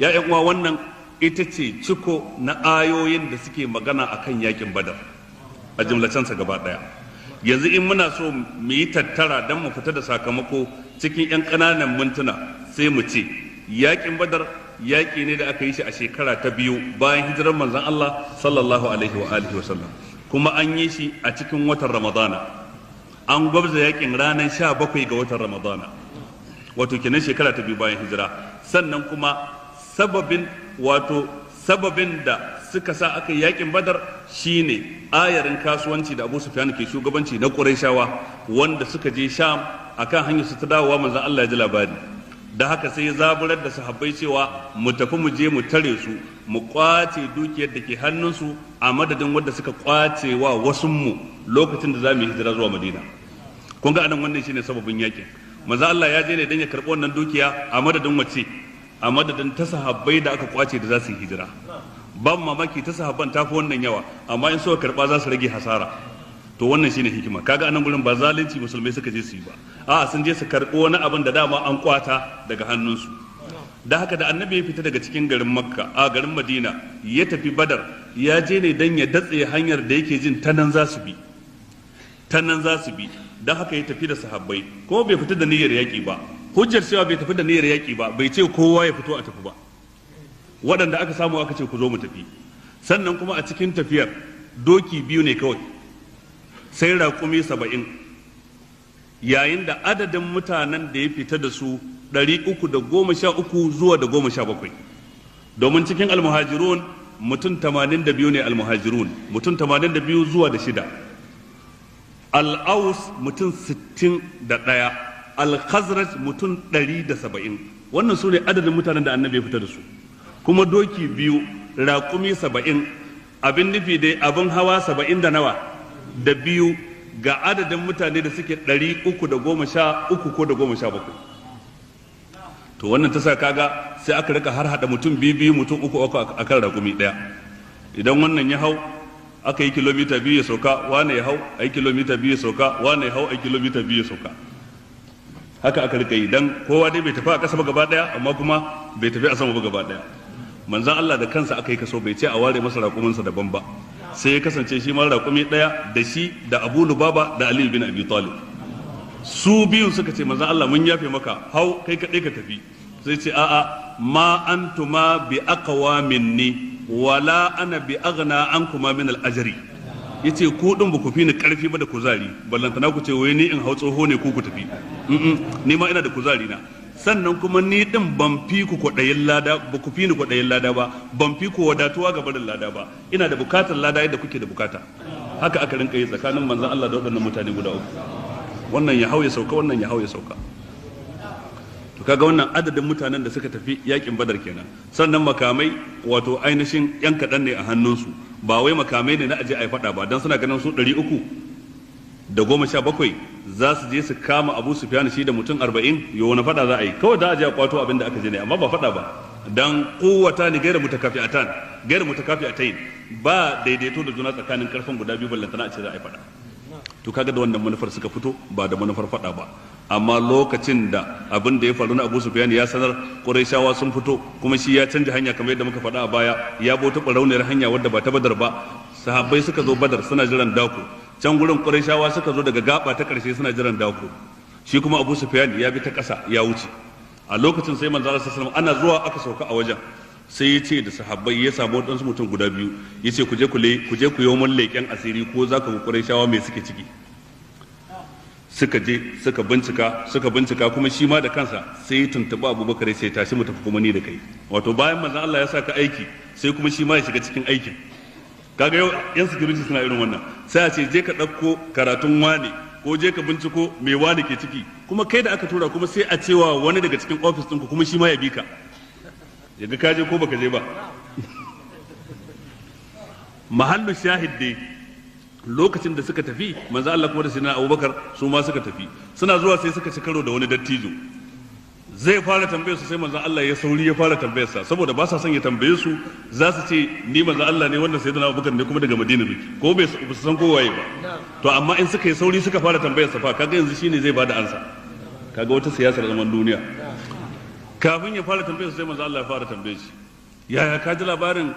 Ya ƴan uwa, wannan ita ce ciko na ayoyin da suke magana akan yakin Badar a jumlacensa gaba ɗaya. Yanzu in muna so mu yi tattara don mu fita da sakamako cikin 'yan ƙananan mintuna, sai mu ce yakin Badar yaƙi ne da aka yi shi a shekara ta biyu bayan hijirar manzon Allah sallallahu alaihi wa alihi wa sallam, kuma an yi shi a cikin watan Ramadana. An gwabza yakin ranar 17 ga watan Ramadana, wato kenan shekara ta biyu bayan hijira. Sannan kuma sababin, wato sababin da suka sa aka yi yakin Badar shine ayarin kasuwanci da Abu Sufyan ke shugabanci na Qurayshawa, wanda suka je Sham. Akan hanyar su ta dawowa, manzon Allah ya ji labari. Da haka sai ya zaburar da sahabbai cewa mu tafi mu je mu tare su, mu kwace dukiyar da ke hannunsu a madadin wadda suka kwace wa wasunmu lokacin da za mu yi hijira zuwa Madina. Kun ga anan wannan shine sababin yakin. Manzo Allah ya je ne dan ya karɓi wannan dukiya a madadin wace? A madadin ta sahabbai da aka kwace da za su yi hijira. Ban mamaki ta sahabban ta fi wannan yawa, amma in suka karɓa za su rage hasara. To wannan shine hikima. Kaga anan gurin ba zalunci musulmai suka je su yi ba, a'a, sun je su karɓi wani abin da dama an kwata daga hannunsu. Da haka da annabi ya fita daga cikin garin Makka, a garin Madina, ya tafi Badar, ya je ne dan ya datse hanyar da yake jin ta nan za su bi, ta nan za su bi. Don haka ya tafi da sahabbai, kuma bai fita da niyyar yaƙi ba. Hujjar cewa bai tafi da niyyar yaƙi ba, bai ce kowa ya fito a tafi ba, waɗanda aka samu aka ce ku zo mu tafi. Sannan kuma a cikin tafiyar doki biyu ne kawai, sai raƙumi 70, yayin da adadin mutanen da ya fita da su 313 zuwa da 17, domin cikin almuhajirun mutum 82 ne, almuhajirun mutum 82 zuwa da shida, al'aus mutum 61, al-Khazraj mutum 170. Wannan su ne adadin mutanen da annabi ya fita da su, kuma doki biyu, raƙumi 70. Abin nufi dai abin hawa 70 da nawa? Da biyu, ga adadin mutane da suke 313 ko da 17. To wannan ta sa kaga sai aka rika har hada mutum biyu biyu, mutum uku uku akan raƙumi ɗaya. Idan wannan ya hau aka yi kilomita 2 ya sauka, wane ya hau a yi kilomita 2 ya sauka, wane ya hau a yi kilomita 2 ya sauka. Haka aka rika yi dan kowa dai bai tafi a ƙasa ba gaba ɗaya, amma kuma bai tafi a sama ba gaba ɗaya. Manzon Allah da kansa aka yi kaso, bai ce a ware masa raƙuminsa daban ba. Sai ya kasance shi ma raƙumi ɗaya da shi da Abu Lubaba da Ali bin Abi Talib. Su biyun suka ce, "Manzon Allah, mun yafe maka, hau kai kaɗai ka tafi." Sai ce, "A'a, ma antuma bi aqwa minni wala ana bi aghna ankuma min al ajri." Yace, "Ku din ba ku fi ni karfi ba da kuzari, ballantana ku ce wai ni in hau, tsoho ne ku, ku tafi. Ni ma ina da kuzari na. Sannan kuma ni din ban fi ku kwaɗayin lada ba, ku fi ni kwaɗayin lada ba, ban fi ku wadatuwa ga barin lada ba. Ina da bukatar lada yadda kuke da bukata." Haka aka rinka yi tsakanin manzon Allah da waɗannan mutane guda uku, wannan ya hau ya sauka, wannan ya hau ya sauka. To kaga wannan adadin mutanen da suka tafi yakin Badar kenan. Sannan makamai, wato ainihin yan kaɗan ne a hannunsu, ba wai makamai ne na aje a faɗa ba, don suna ganin su 317 za su je su kama Abu Sufyan shi da mutum 40, yo wani faɗa za a yi? Kawai za a je a kwato abin da aka je ne, amma ba faɗa ba, dan quwwata ni gairu mutakafi'atan, gairu mutakafi'atayn, ba daidaito da juna tsakanin karfin guda biyu, ballantana a ce za a yi faɗa. To kaga da wannan manufar suka fito, ba da manufar faɗa ba. Amma lokacin da abin da ya faru na Abu Sufyan ya sanar Qurayshawa sun fito, kuma shi ya canja hanya kamar yadda muka faɗa a baya, ya bota barauniyar hanya wadda ba ta Badar ba. Sahabbai suka zo Badar suna jiran dako. Can gurin Qurayshawa suka zo daga gaba ta karshe suna jiran dako. Shi kuma Abu Sufyan ya bi ta ƙasa ya wuce. A lokacin sai manzo Allah sallallahu alaihi wasallam, ana zuwa aka sauka a wajen, sai ya ce da sahabbai, ya samu waɗansu mutum guda biyu, ya ce, "Ku je ku yi mun leƙen asiri ko za ka ku Qurayshawa mai suke ciki." Suka je suka bincika, suka bincika, kuma shi ma da kansa sai ya tuntuɓi Abubakar, sai, "Tashi mu tafi kuma ni da kai." Wato bayan manzon Allah ya saka aiki, sai kuma shi ma ya shiga cikin aikin. Kaga yau yan security suna irin wannan, sai a ce je ka ɗauko karatun wane ko je ka binciko me wane ke ciki, kuma kai da aka tura kuma sai a cewa wani daga cikin ofis ɗinku kuma shi ma ya bi ka, ya ga ka je ko baka je ba. Mahallu shahid dai, lokacin da suka tafi, manzo Allah kuma da sayyidina Abubakar su ma suka tafi. Suna zuwa sai suka ci karo da wani dattijo, zai fara tambayar su, sai manzo Allah ya sauri ya fara tambayar sa, saboda ba sa son ya tambaye su, za su ce ni manzo Allah ne, wannan sayyidina Abubakar ne, kuma daga Madina muke, ko bai su san ko waye ba. To amma in suka yi sauri suka fara tambayar sa fa, kaga yanzu shine zai bada ansa. Kaga wata siyasar zaman duniya. Kafin ya fara tambaye sai manzo Allah ya fara tambaye shi, yaya ka ji labarin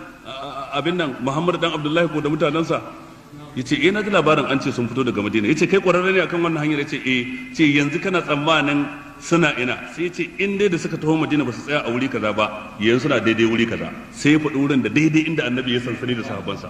abin nan Muhammad dan Abdullahi ko da mutanensa? Yace eh na ji labarin an ce sun fito daga Madina. Yace kai kwararre ne akan wannan hanyar? Yace eh. Ce yanzu kana tsammanin suna ina? Sai yace in dai da suka taho Madina ba su tsaya a wuri kaza ba, yanzu suna daidai wuri kaza. Sai ya faɗi wurin da daidai inda annabi ya sansani da sahabbansa.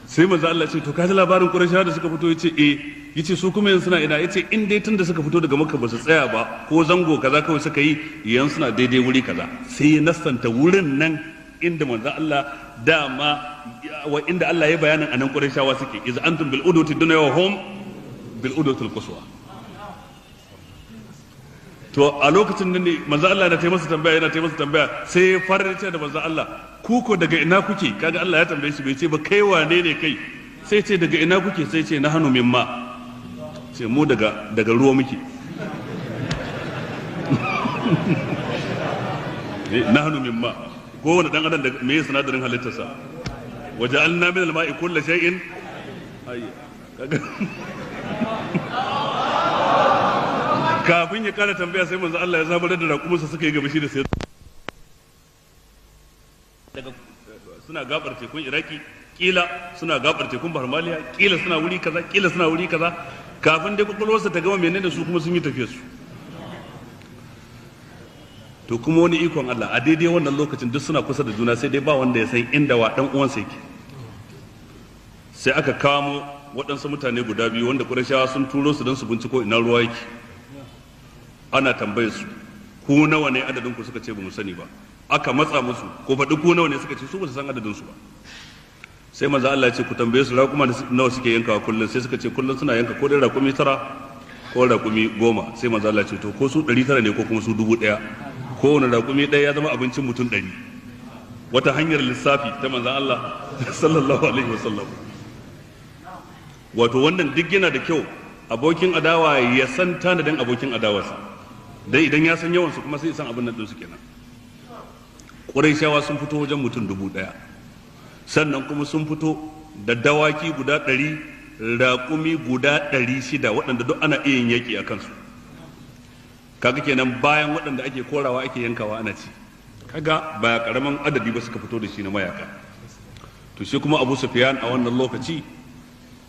Sai manzo Allah ce to ka ji labarin Qurayshawa da suka fito? Yace eh. Yace su kuma yanzu suna ina? Yace in dai tun da suka fito daga Makka ba su tsaya ba, ko zango kaza kawai suka yi, yanzu suna daidai wuri kaza. Sai ya nassanta wurin nan inda manzo Allah dama wa inda Allah ya bayanin anan Qurayshawa suke, iz antum bil udwati dunya wa hum bil udwati al quswa. To a lokacin nan ne manzo Allah yana taimasa tambaya, yana taimasa tambaya, sai ya farce da manzo Allah, ku ko daga ina kuke? Kaga Allah ya tambaye shi bai ce ba kai wane ne kai, sai ce daga ina kuke? Sai ce nahnu mimma, ce mu daga ruwa muke. Nahnu mimma, kowane dan adam da me ya sinadarin halittarsa, waja'alna min al-ma'i kulli shay'in hayy. Kaga kafin ya kara tambaya sai manzo Allah ya zabarar da raƙuminsa suka yi gaba shi da sai daga suna gabar tekun Iraki, kila suna gabar tekun Bahar Maliya, kila suna wuri kaza, kila suna wuri kaza. Kafin dai kwakwalwarsa ta gama menene su kuma sun yi tafiyar su. To kuma wani ikon Allah a daidai wannan lokacin duk suna kusa da juna, sai dai ba wanda ya san inda wa dan uwansa yake. Sai aka kamo waɗansu mutane guda biyu wanda Qurayshawa sun turo su don su binciko ina ruwa yake. Ana tambaye su ku nawa ne adadin ku? Suka ce ba mu sani ba. Aka matsa musu ko faɗi ku nawa ne? Suka ce su ba su san adadin su ba. Sai manzo Allah ya ce ku tambaye su raƙuma nawa suke yankawa kullum. Sai suka ce kullum suna yanka ko dai raƙumi 9 ko raƙumi 10. Sai manzo Allah ya ce to ko su 900 ne ko kuma su 1000, kowane raƙumi ɗaya ya zama abincin mutum 100. Wata hanyar lissafi ta manzo Allah sallallahu alaihi wasallam. Wato wannan duk yana da kyau abokin adawa ya san tanadin abokin adawarsa, dai idan ya san yawansu kuma sai san abin nan ɗinsu kenan. Qurayshawa sun fito wajen mutum 1000, sannan kuma sun fito da dawaki guda 100, raƙumi guda 600, waɗanda duk ana iya yin yaƙi a kansu. Kaga kenan bayan waɗanda ake korawa ake yankawa ana ci, kaga ba ƙaramin adadi ba suka fito da shi na mayaka. To shi kuma Abu Sufyan a wannan lokaci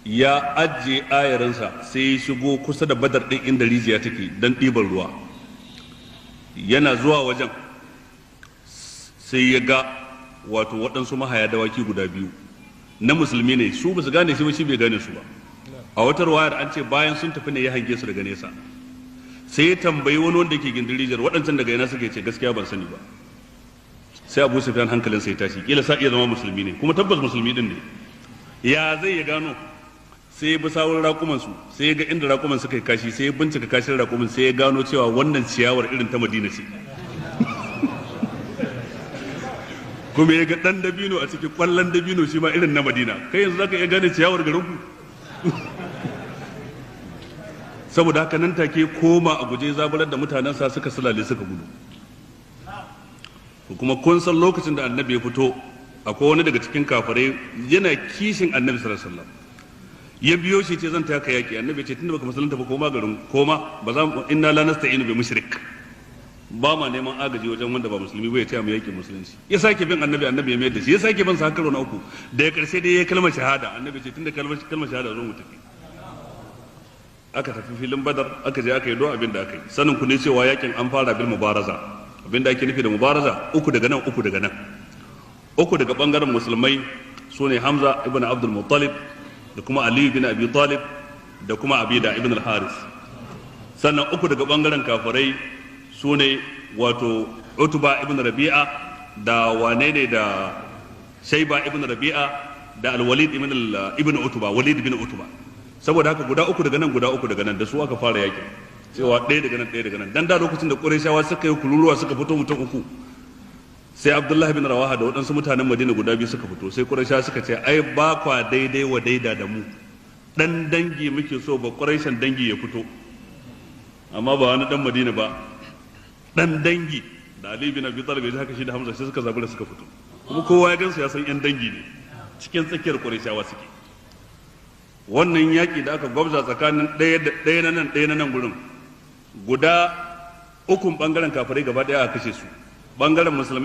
ya ajiye ayarinsa sai ya shigo kusa da Badar ɗin inda rijiya take don ɗiban ruwa. Yana zuwa wajen sai ya ga wato waɗansu mahaya dawaki guda biyu na musulmi ne, su ba su gane shi ba, shi bai gane su ba. A wata ruwayar an ce bayan sun tafi ne ya hange su daga nesa. Sai ya tambayi wani wanda yake gindin rijiyar, waɗancan daga ina suke? Ce gaskiya ban sani ba. Sai Abu Sufyan hankalinsa ya tashi, kila sa iya zama musulmi ne, kuma tabbas musulmi din ne. Ya zai ya gano? Sai ya bi sawun raƙuman su, sai ya ga inda raƙuman suka yi kashi, sai ya bincika kashin raƙumin, sai ya gano cewa wannan ciyawar irin ta Madina ce. Kuma ya ga ɗan dabino a cikin ƙwallon dabino shi ma irin na Madina. Kai yanzu zaka iya gane ciyawar garinku? Saboda haka nan take koma a guje zaburar da mutanensa suka sulale suka gudu. Kuma kun san lokacin da annabi ya fito, akwai wani daga cikin kafirai yana kishin annabi sallallahu alaihi wasallam, ya biyo shi ce zan taka yaki. Annabi ce tunda baka musulunta ba koma garin koma, ba za mu inna la nasta'inu bi mushrik, ba ma neman agaji wajen wanda ba musulmi ba ya taya mu yaki musulunci. Ya sake bin annabi, annabi ya mayar da shi, ya sake bin sa karo na uku, da ya karshe dai ya kalmar shahada. Annabi ce tunda kalmar shahada zo mu tafi. Aka tafi filin Badar, aka je aka yi don abin da aka yi. Sanin ku ne cewa yakin an fara bil mubaraza. Abin da ake nufi da mubaraza, uku daga nan, uku daga nan, uku daga bangaren musulmai su ne Hamza ibn Abdul Muttalib da kuma Aliyu bin Abi Talib da kuma Abida ibn al-Haris. Sannan uku daga bangaren kafirai su ne wato Utba ibn Rabi'a da wane ne da Shaiba ibn Rabi'a da Al-Walid ibn Utba, Walid ibn Utba. Saboda haka guda uku daga nan, guda uku daga nan, da su aka fara yakin. Cewa ɗaya daga nan, ɗaya daga nan. Dan da lokacin da Qurayshawa suka yi kururuwa suka fito mutum uku, sai Abdullahi bin Rawaha da waɗansu mutanen Madina guda biyu suka fito. Sai Qurayshawa suka ce ai ba kwa daidai wa daida da mu, dan dangi muke so ba Qurayshan dangi ya fito, amma ba wani dan Madina ba, dan dangi. Da Ali bin Abi Talib ya haka shi da Hamza sai suka zabura suka fito, kuma kowa ya gansu ya san yan dangi ne, cikin tsakiyar Qurayshawa suke. Wannan yaƙi da aka gwabza tsakanin ɗaya na nan ɗaya na nan gurin, guda Ukun bangaren kafirai gaba daya a kashe su, bangaren musulmai.